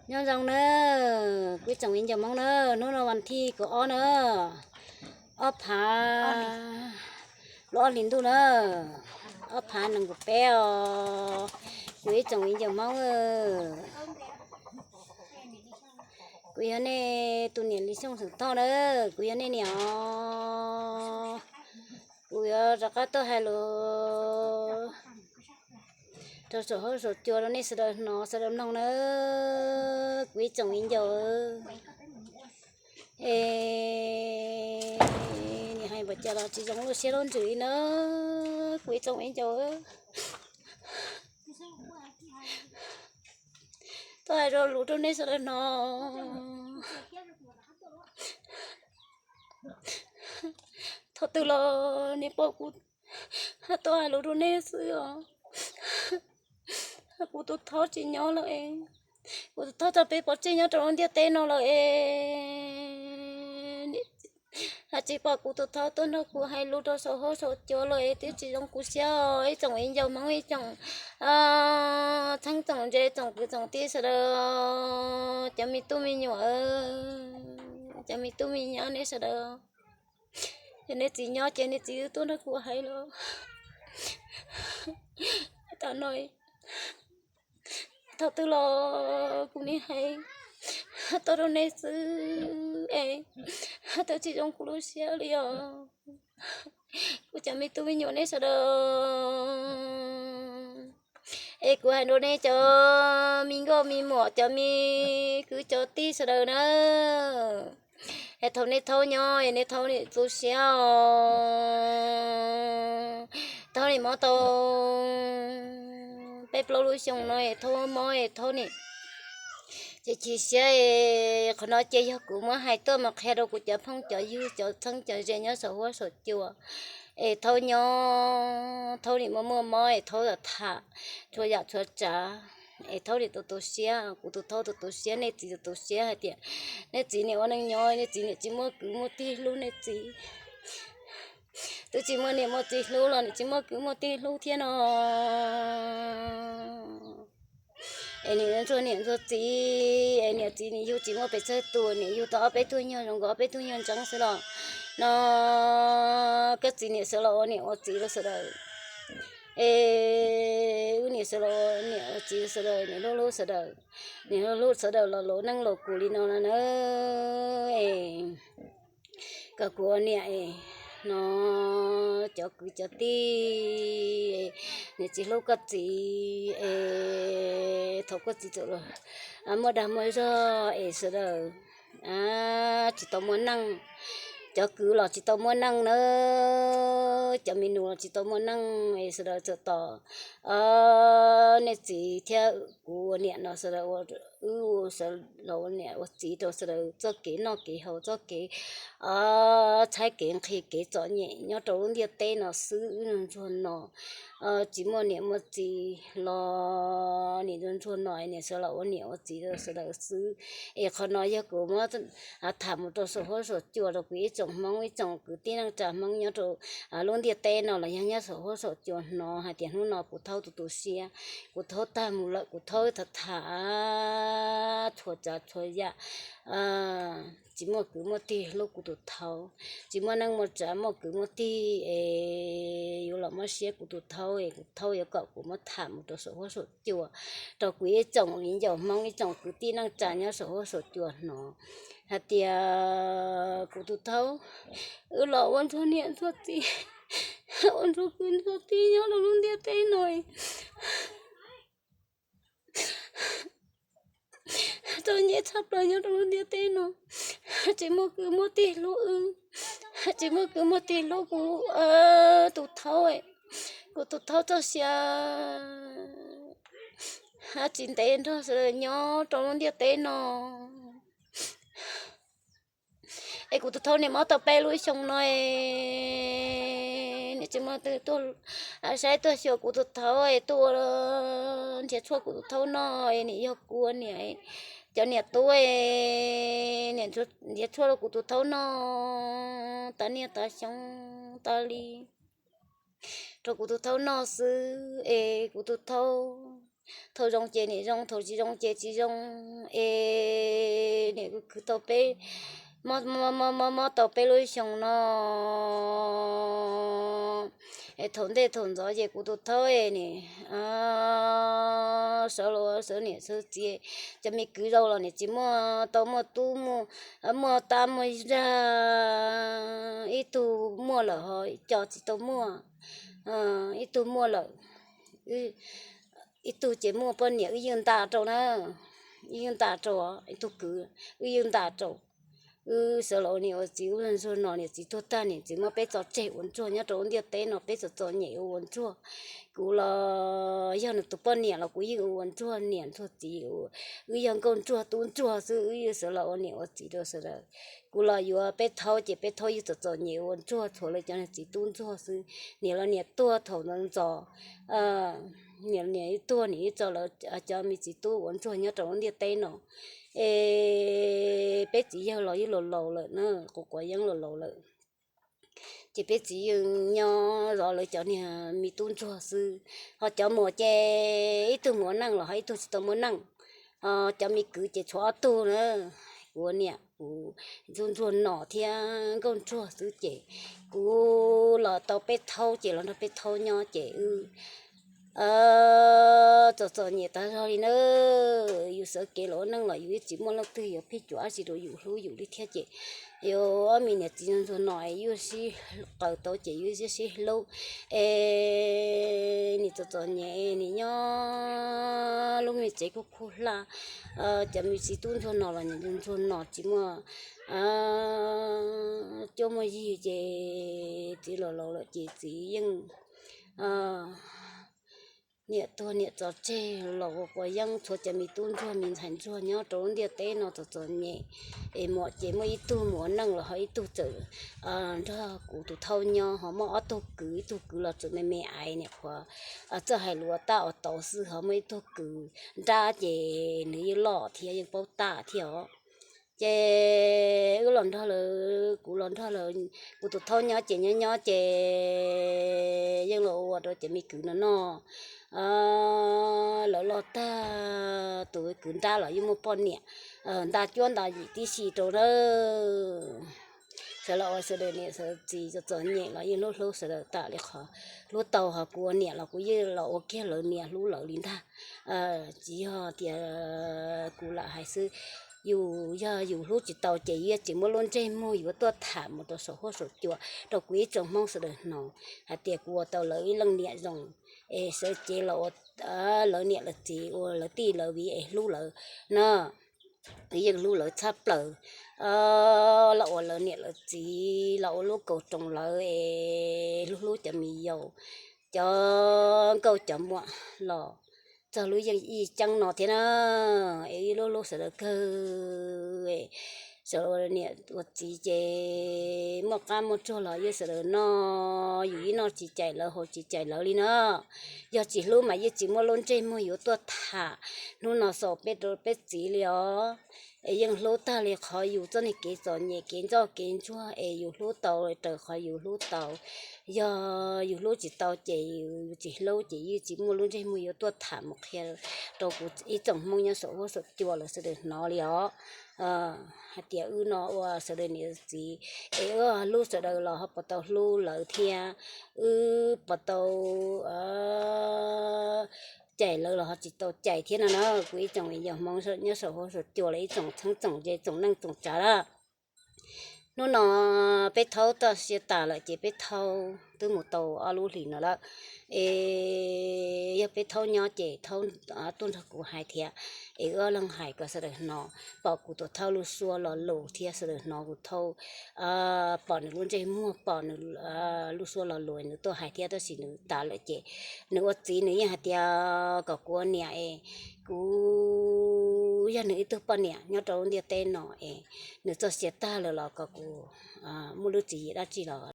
Nyob zoo na, kuv ib tsoom viv ncaus Hmoob na, hnub no vas thij kaum ob na, ob phav plaub ob hlis ntuj na, ob phav nees nkaum peb os. Kuv ib tsoom viv ncaus Hmoob, kuv yog nej tus niam Lis Xyooj Xeem Thoj na, kuv yog nej niam os. Kuv yuav rov qab tuaj hais lus rau saum huab saum cua rau nej sawv daws hnov sawv daws mloog na, kuv ib tsoom viv ncaus. Es nim hais npaum cas los tsis zoo lub siab lub ntsws li na, kuv ib tsoom viv ncaus. Tuaj hais rau lus rau nej sawv daws hnov. Thaum twg los nim pom kuv tuaj hais lus rau nej xwb os. Kuv tus thaub tsis nyob lawm es, kuv tus thaub tau peb pov tseg nyob rau lub ntiaj teb no lawm es, tsis pom kuv tus thaub tuaj nrog kuv hais lus rau saum huab saum cua lawm es twb tsis zoo kuv siab os ib tsoom viv ncaus Hmoob, ib tsoom txheeb tsoom ze, tsoom kwv tsoom tij sawv daws, cov me tub me nyuam, cov me tub me nyuam nej sawv daws, yog nej txiv nyob ces nej txiv twb tuaj nrog kuv hais los. Tam no thaum twg los kuv nim hais tuaj rau nej xwb es, twb tsis zoo kuv lub siab li os. Kuv cov me tub me nyuam nej sawv daws, es kuv hais rau nej cov me nkauj me muam, cov me kwv cov tij sawv daws na, es thaum nej thaub nyob es nej thaub nim tu siab os. Thaub nim mob tau peb plaub lub xyoo no es thaub mob es thaub nim ces chim siab es qhov no ces yog kuv muab hais tuaj mus qhia rau kuv cov phooj cov ywg, cov txheeb cov ze nyob saum huab saum cua es thaub nyob, thaub nim muaj muaj mob es thaub tham txhua yam txhua tsav es thaub nim tu tu siab, kuv tus thaub tu tu siab, nej txiv tu tu siab hais tias nej txiv nim ua neej nyob nej txiv nim tsis muaj kwv muaj tij hlub nej txiv. Twb tsis muaj niam muaj txiv hlub los nim tsis muaj kwv muaj tij hlub thiab no. Es nim ntsuag niam ntsuag txiv, es niam txiv nim yug tsis muaj pes tsawg tus, nim yug tau ob peb tug nyuag zoo nkaus ob peb tug nyuag ntseeb xwb los no, koj txiv nim sawv los ua niam ua txiv rau sawv daws. Es wb nim sawv los ua niam ua txiv rau sawv daws, nim hlub hlub sawv daws, nim hlub hlub sawv daws los luag neej luag kuv li no na. Es kom kuv ua niam no, cov kwv cov tij, nim tsis hlub koj txiv es thaum koj txiv txawm los muaj dag muaj zog es sawv daws tsis tau muaj neej, cov kwv los tsis tau muaj neej na, cov me nus los tsis tau muaj neej es sawv daws txawm tos nej txiv thiab kuv ua niam no, sawv daws ua, wb sawv los ua niam ua txiv rau sawv daws txoj kev noj kev haus, txoj kev tshaib kev nqhis kev txom nyem nyob rau lub ntiaj teb no xwb. Wb ntsuag no tsis muaj niam muaj txiv los nim ntsuag no nim sawv los ua niam ua txiv rau sawv daws xwb. Es qhov no yog kuv muab tham mus rau saum huab saum cua rau kuv ib tsoom Hmoob, ib tsoom kwv tij neej tsa Hmoob nyob rau lub ntiaj teb no los yog nyob saum huab saum cua hnov hais tias hnub no kuv thaub tu tu siab, kuv thaub tag mus lawm, kuv thaub tham tham txhua tsav txhua yam, tsis muaj kwv muaj tij hlub kuv tus thaub, tsis muaj neej muaj tsav muaj kwv muaj tij es yuav los mob siab kuv tus thaub es kuv thaub yuav kom kuv muab tham mus rau saum huab saum cua rau kuv ib tsoom viv ncaus Hmoob, ib tsoom kwv tij neej tsa nyob saum huab saum cua hnov hais tias kuv tus thaub wb los ua ntsuag niam ntsuag txiv, ua ntsuag kwv ntsuag tij nyob rau lub ntiaj teb no, txom nyem tshaj plaws nyob rau lub ntiaj teb no, tsis muaj kwv muaj tij hlub wb, tsis muaj kwv muaj tij hlub kuv tus thaub, kuv tus thaub txoj sia tsis ntev nrog sawv daws nyob rau lub ntiaj teb no. Es kuv tus thaub nim mob tau peb lub xyoo no, nim tsis muaj leej twg tuaj saib tuaj xyuas kuv tus thaub es tuaj ua nrhiav tshuaj kuv tus thaub noj es nim yog kuv ua niam, cov niam tub es nim nrhiav tshuaj rau kuv tus thaub noj tas niaj tas xyoo tas li rau kuv tus thaub noj xwb es kuv tus thaub Thaum zoo ces niam zoo, thaum tsis zoo ces tsis zoo. Es niam kuj khwv tau peb, mob mob mob mob tau peb lub xyoo no. Es thaum ntej thaum ntxov ces kuv tus thaub es nim sawv los sawv niam sawv txiv, cov me kwv zaum los nim tsis muaj tau muaj tub muaj, muaj tab muaj zag, ib tug muaj lawm ho co tsis tau muaj, ib tug muaj lawm, ib tug ces muaj poj niam wb yeej nta rau na, wb yeej nta rau, ib tug kwv, wb yeej nta rau. Wb sawv los ua niam ua txiv ub ntsuag no, niam txiv tuag tag niam txiv muab peb tso tseg ua ntsuag nyob rau lub ntiaj teb no, peb txom txom nyem ua ntsuag. Kuv los yog nws tus poj niam los kuv yeej ua ntsuag niam ntsuag txiv, wb yog nkauj ntsuag tub ntsuag xwb, wb yeej sawv los ua niam ua txiv rau sawv daws. Kuv los yuav peb thaub ces peb thaub yeej txom txom nyem ua ntsuag txhuav lawv cov niag txiv tub ntsuag xwb. Niam los niam tuag thaum ntxov ntxov, niam niam tuag niam yeej tso lawv cov me txiv tub ua ntsuag nyob rau lub ntiaj teb no. Es peb txiv yawg los yeej laus laus lawm na, quav quav yeeb laus laus lawm. Ces peb txiv yeej nyob zov lawv cov niag me tub ntsuag xwb. Ho cov muam ces ib tug mus ua neej los ho ib tug tsis tau muaj neej. Ho cov me kwv ces tshuav ob tug na. Kuv niam kuv ntsuag ntsuag nom thiab nkauj ntsuag xwb ces kuv los tau peb thaub ces los nrog peb thaub nyob ces wb txom txom nyem tas zog li na. Yus sawv kev los ua neej los yus yeej tsis muaj leej twg yuav phij cuam dab tsi rau yus hlub yus li thiab ces yus ob me niam txiv ntsuag nom yuav sib qaws tau ces yus yeej sib hlub. Es nim txom txom nyem nim nyob lub me tsev kuj khuj hlab, cov me txiv tub ntsuag nom los nim ntsuag nom tsis muaj cuab muaj yig ces txiv laus laus lawm ces txiv yeej niam tuag niam tso tseg los quav quav yeeb txhuav cov me tub ntsuag me ntxhais ntsuag nyob rau lub ntiaj teb no txom txom nyem. Es muam ces muaj ib tug mus ua neej los ho ib tug txawm nrog kuv tus thaub nyob, ho muaj ob tug kwv, ib tug kwv los tseem me me aiv niam qhuav txawj hais lus ua tab ua tau xwb, ho muaj ib tug kwv nrab ces nws yeej loj thiab yeej paub tab thiab os. Ces wb los nrog lawv, kuv los nrog lawv, kuv tus thaub nyob ces nyob nyob ces yeej los ua rau cov me kwv no noj. Lawv los tag tus kwv nrab los yeej muaj poj niam nta cuab nta yim tib si rau na. Sawv los ua sawv daws niam sawv txiv txom txom nyem los yeej hlub hlub sawv daws tas li qhov hlub tau, ho kuv ua niam los kuv yeej los ua kiag lawv niam hlub lawv li ntag. Tsis yog tias kuv lam hais xwb, yus yog yus hlub tsis tau ces yeej tsis muaj lub ntsej muag yuav tuaj tham mus rau saum huab saum cua rau kuv ib tsoom Hmoob sawv daws hnov hais tias kuv ua tau lawv ib leej niam zoo, es sawv cev los ua lawv niam lawv txiv, ua lawv tij lawv viv es hlub lawv na. Yeej hlub lawv tshaj plaws, los ua lawv niam lawv txiv, los ua lub kaus roos lawv es hlub hlub cov me yaus, cov nkauj cov muam los txog lub yeej ib ceeb no thiab na. Es ib hlub hlub sawv daws kawg, sawv ua niam ua txiv ces muaj qab muaj tsuag los yeej sawv daws noj, yus ib noj tsis cais lawv haus tsis cais lawv li na. Yog tsis hlub mas yeej tsis muaj lub ntsej muag yuav tuaj tham hnub no xaus peb rau peb txiv li os. Es yeej hlub tag li qhov yus txoj niag kev txom nyem kev ntsoj kev ntsuag es yus hlub tau raws qhov yus hlub tau. Yog yus hlub tsis tau ces yus tsis hlub ces yeej tsis muaj lub ntsej muag yuav tuaj tham mus qhia rau kuv ib tsoom Hmoob nyob saum huab saum cua lawv sawv daws hnov li os. Hais tias wb no ua sawv daws niam txiv es wb hlub sawv daws los ho puas tau hlub lawv thiab, wb puas tau cais lawv los ho tsis tau cais thiab no na. Kuv ib tsoom me nyuam Hmoob nyob saum huab saum cua los ib tsoom txheeb tsoom ze tsoom neej tsoom tsav lawm. Hnub no peb thaub toj siab tas lawm ces peb thaub twb mus tau ob lub hlis no lawm. Es yog peb thaub nyob ces thaub tuaj nrog kuv hais thiab, es wb ob leeg hais kom sawv daws hnov, pom kuv tus thaub lub suab lo lus thiab sawv daws hnov kuv thaub, pom nws lub ntsej muag pom nws lub suab lo lus nws tuaj hais thiab, tab sis nws tas lawm ces nws ua txiv nws yeej hais tias kom kuv ua niam es kuv yog nws ib tug poj niam nyob rau lub ntiaj teb no es nws txoj sia tag lawm los kom kuv muaj lub tswv yim dab tsi los